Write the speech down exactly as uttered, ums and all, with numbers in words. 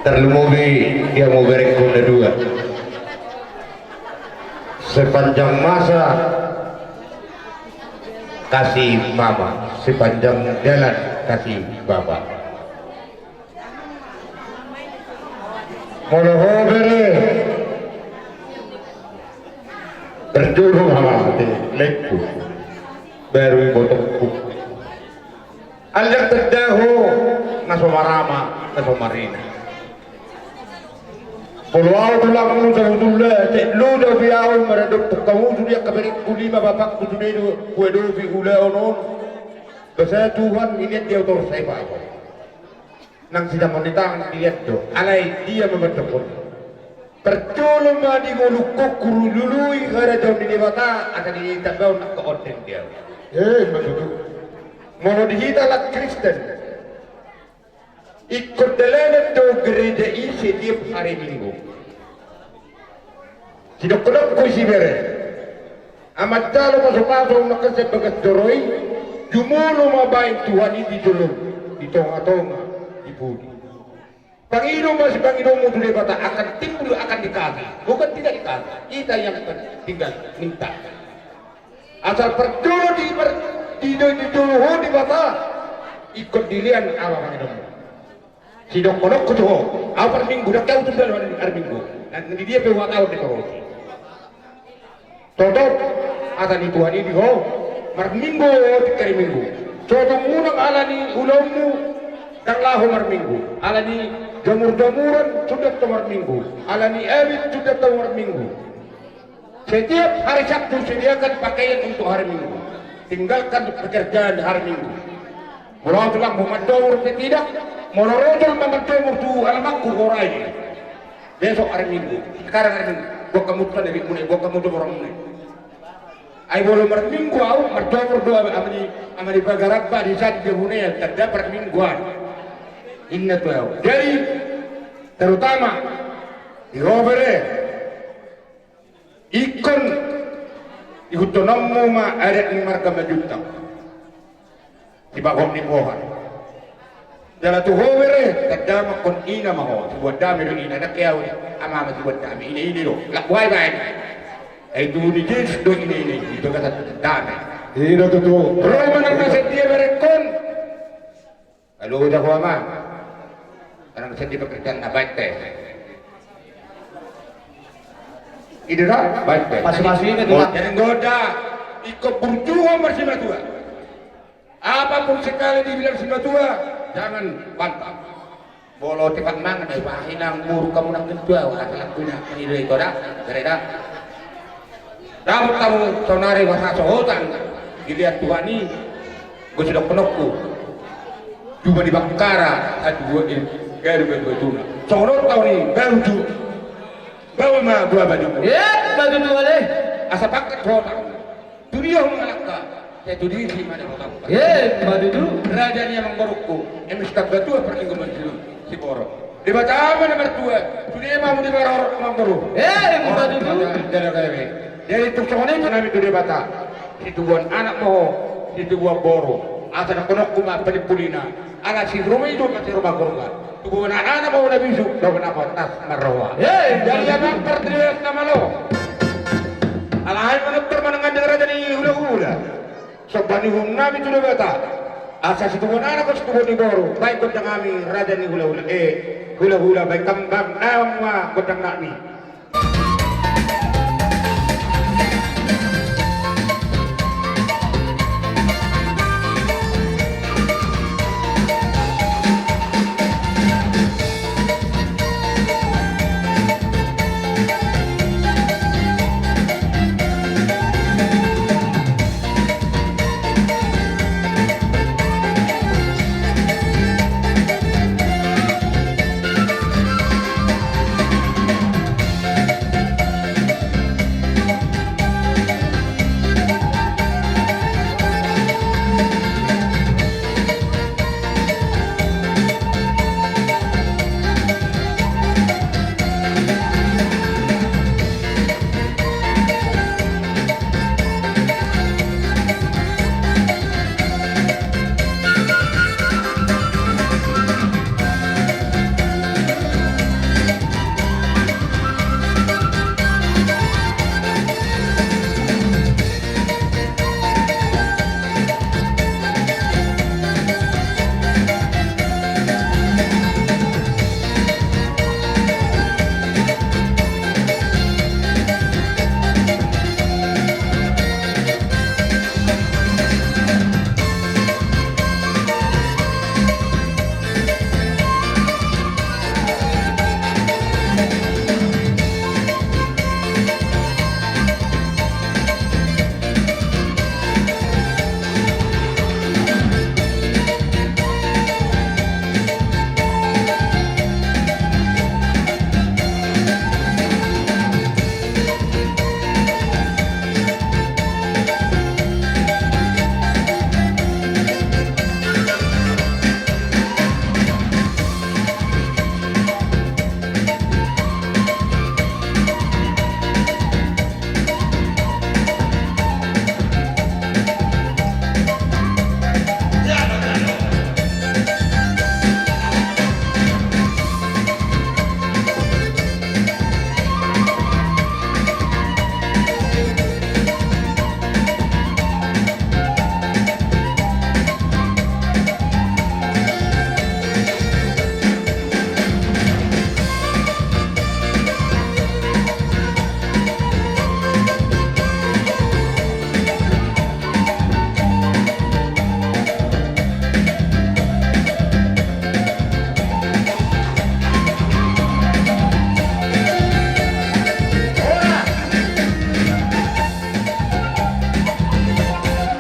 Tarlumobi di hamu berengku na dua. Sepanjang masa kasih mama, sepanjang jalan kasih bapa. Molo ho bere, berjuru mama di lengku, baru ibotongku. Alak tanda ho na so marama, na so marina. Molo ahu tulangmu, sahutulla, sek lo dope ahu maradophon hamu sude angka berengku lima, bapakku sude do huadopi ulaon on. Basa Tuhan, dilehon di ahu torus, sai paho. Nang sitamon ni tangan dilehon do, alai dia ma mandok on. Parjolo ma di ngolungku hulului harajaon ni Debata, asa ditambaon angka ondeng di ahu. Eh, ima tutu. Molo di hita halak Kristen, ingkon dalanan do gereja i setiap hari Minggu. Sidohononku i, si bere, amanjalo pasupasu nangkin sian bagas joro i, jumolo ma baen Tuhan i di jolo, di tongatonga, di pudi. Pangido ma sipangidomu tu Debata, akan timbul, akan dikasih. Bukan tidak dikasih. Hita yang tinggal minta. Asal parjolo di, di, di, di jolo ho Debata, ingkon dilehon aha pangidomu. Sidohononku tu ho, ahu parminggu, ndang ahu tunda hari Minggu. Nang di dia pe huhatahon di toru. Totop, hata ni Tuhan i di ho, marminggu ho tingki ari Minggu. So tung unang ala ni ulaonmu, ndang laho marminggu. Ala ni jamur-jamuran, sundat ho marminggu. Ala ni abit, sundat ho marminggu. Setiap hari Sabtu sediakan pakaian untuk hari Minggu. Tinggalkan pekerjaan hari Minggu. Molo ahu tulangmu manjamur pe tidak, molo rojol ma manjamur tu alamanku horai. Besok hari Minggu, sekarang hari Minggu, buat kamu tuan dari mulai, buat kamu tuan orang mulai. Ai molo marminggu ahu, marjamur do ama ni, ama ni pagarabba di sadia hunea, tanda parmingguan. Inna tu ahu. Jadi, terutama di ho bere, ingkon ihuthononmu ma adat ni marga Manjuntak. Sibagot ni boha. Jala tu ho bere, tanda ma ingkon ina ma ho, sibuat dame do ina, ndang ke ahu, ama ma sibuat dame, ina ina do, lak buhai baen. Ai tubu ni Jesus do ina ina, di bagasan dame. Ina tutu. Ro ma nang na sian dia berengkon. Lalu udah ho ama. Karena bisa di pekerjaan na baen pe. Ida da, baen pe. Masing-masing itu, Pak. Jadi goda, ingkon burju ho marsimatua. Apapun sekali dibilang simatua, jangan bantah. Molo tipak mangan, ai bahi nang muruk hamu nang tua, wah, salah guna, meniru itu da, bere da. Dapot hamu saonari wasa sohotan, dilehon Tuhan i, gok sidohononku. Juma ni Bangkara, satu dua, eh, garu garu tuna. Sohot taon i, baru ju. Bawa ma dua baju. Eh, baju dua leh. Asa paket sohotan. Tu dia ho mangalangka. Sai tu dia i ma dapot hamu. Eh, ima tutu. Raja ni amangborungku, eme si Tambatua parlinggoman si, si Boro. Debata ma na martua, sude ma hamu diparorot amangboru. Eh, ima tutu. Jadi tung songon i tu hami tu Debata. Situbuan anak ma ho, situbuan boru. Asa dohononku ma panimpulina. Ala si Roma i do ma si Roma gorga. Tubuan anak ma ho na bisuk, dohot na pantas marroha. Eh, ima tutu. Jadi amang pardiras na malo. Alai manortor manang andang raja ni hulahula. Somba ni uhum nami tu Debata. Asa situbuan anak, situbuan ni boru, baen gondang nami raja ni hulahula, eh, hulahula, baen kambang nama gondang nami.